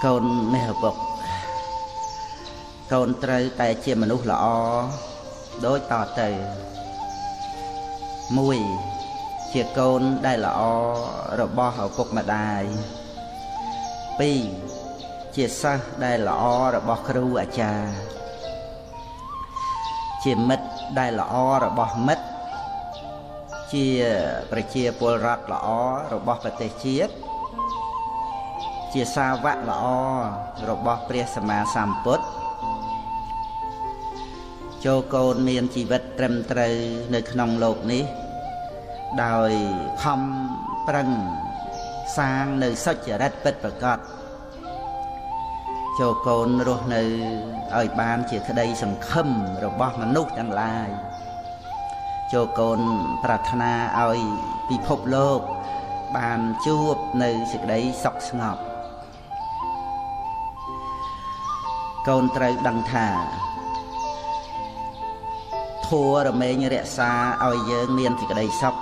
កូននេះឪពុកកូនត្រូវតែជាមនុស្សល្អដូចតទៅមួយជាកូនដែលល្អរបស់ឪពុកម្ដាយពីរជាសិស្សដែលល្អរបស់គ្រូអាចារ្យជាមិត្តដែលល្អរបស់មិត្តជាប្រជាពលរដ្ឋល្អរបស់ប្រទេសជាតិជាសាវកល្អរបស់ព្រះសម្មាសម្ពុទ្ធចូលកូនមានជីវិតត្រឹមត្រូវនៅក្នុងលោកនេះដោយខំប្រឹងសាងនៅសុចរិតពិតប្រាកដចូលកូនរស់នៅឲ្យបានជាក្តីសង្ឃឹមរបស់មនុស្សទាំងឡាយចូលកូនប្រាថ្នាឲ្យពិភពលោកបានជួបនៅសេចក្តីសុខស្ងប់កូនត្រូវដឹងថាធัวរមែងរក្សាឲ្យយើងមានសេចក្តីសុខ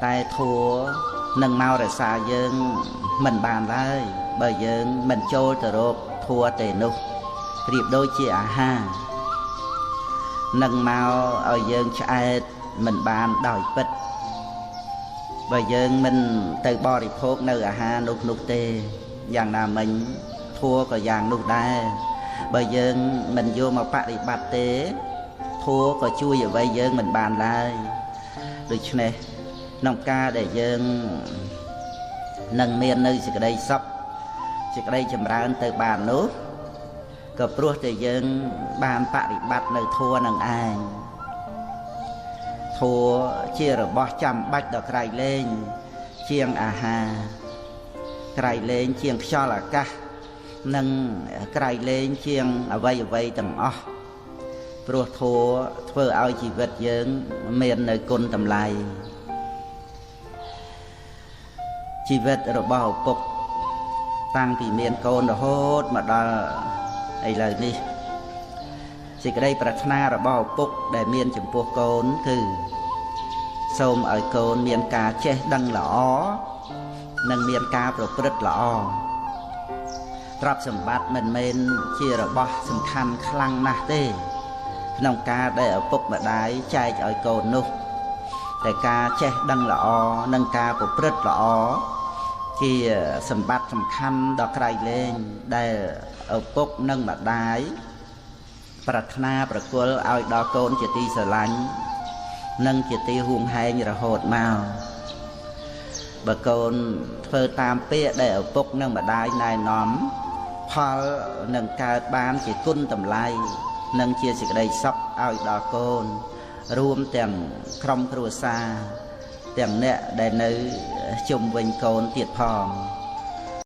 តែធัวនឹងមករក្សាយើងមិនបានឡើយបើយើងមិនចូលទៅរកធัวទេនោះប្រៀបដូចជាអាហារនឹងមកឲ្យយើងឆ្អែតមិនបានដោយពិតបើយើងមិនទៅបរិភោគនៅអាហារនោះទេយ៉ាងណាមិញធัวក៏យ៉ាងនោះដែរបើយើងមិនយកមកបប្រតិបត្តិទេធัวក៏ជួយអ្វីយើងមិនបានឡើយដូច្នេះក្នុងការដែលយើងនឹងមាននៅសេចក្តីសុខសេចក្តីចម្រើនទៅបាននោះក៏ព្រោះតែយើងបានបប្រតិបត្តិនៅធัวនឹងឯងធัวជារបស់ចាំបាច់ដល់ក្រៃលែងជាងអាហារក្រៃលែងជាងខ្យល់អាកាសនិងក្រៃលែងជាងអ្វីទាំងអស់ព្រោះធัวធ្វើឲ្យជីវិតយើងមាននៅគុណតម្លៃជីវិតរបស់ឪពុកតាំងពីមានកូនរហូតមកដល់ឥឡូវនេះសេចក្តីប្រាថ្នារបស់ឪពុកដែលមានចំពោះកូនគឺសូមឲ្យកូនមានការចេះដឹងល្អនិងមានការប្រព្រឹត្តល្អទ្រព្យសម្បត្តិមិនមែនជារបស់សំខាន់ខ្លាំងណាស់ទេក្នុងការដែលឪពុកម្ដាយចែកឲ្យកូននោះតែការចេះដឹងល្អនិងការប្រព្រឹត្តល្អជាសម្បត្តិសំខាន់ដល់ក្រៃលែងដែលឪពុកនិងម្ដាយប្រាថ្នាប្រគល់ឲ្យដល់កូនជាទីស្រឡាញ់និងជាទីហួងហែងរហូតមកបើកូនធ្វើតាមពាក្យដែលឪពុកនិងម្ដាយណែនាំផលនឹងកើតបានជាគុណតម្លៃនិងជាសេចក្តីសុខឲ្យដល់កូនរួមទាំងក្រុមគ្រួសារទាំងអ្នកដែលនៅជុំវិញកូនទៀតផង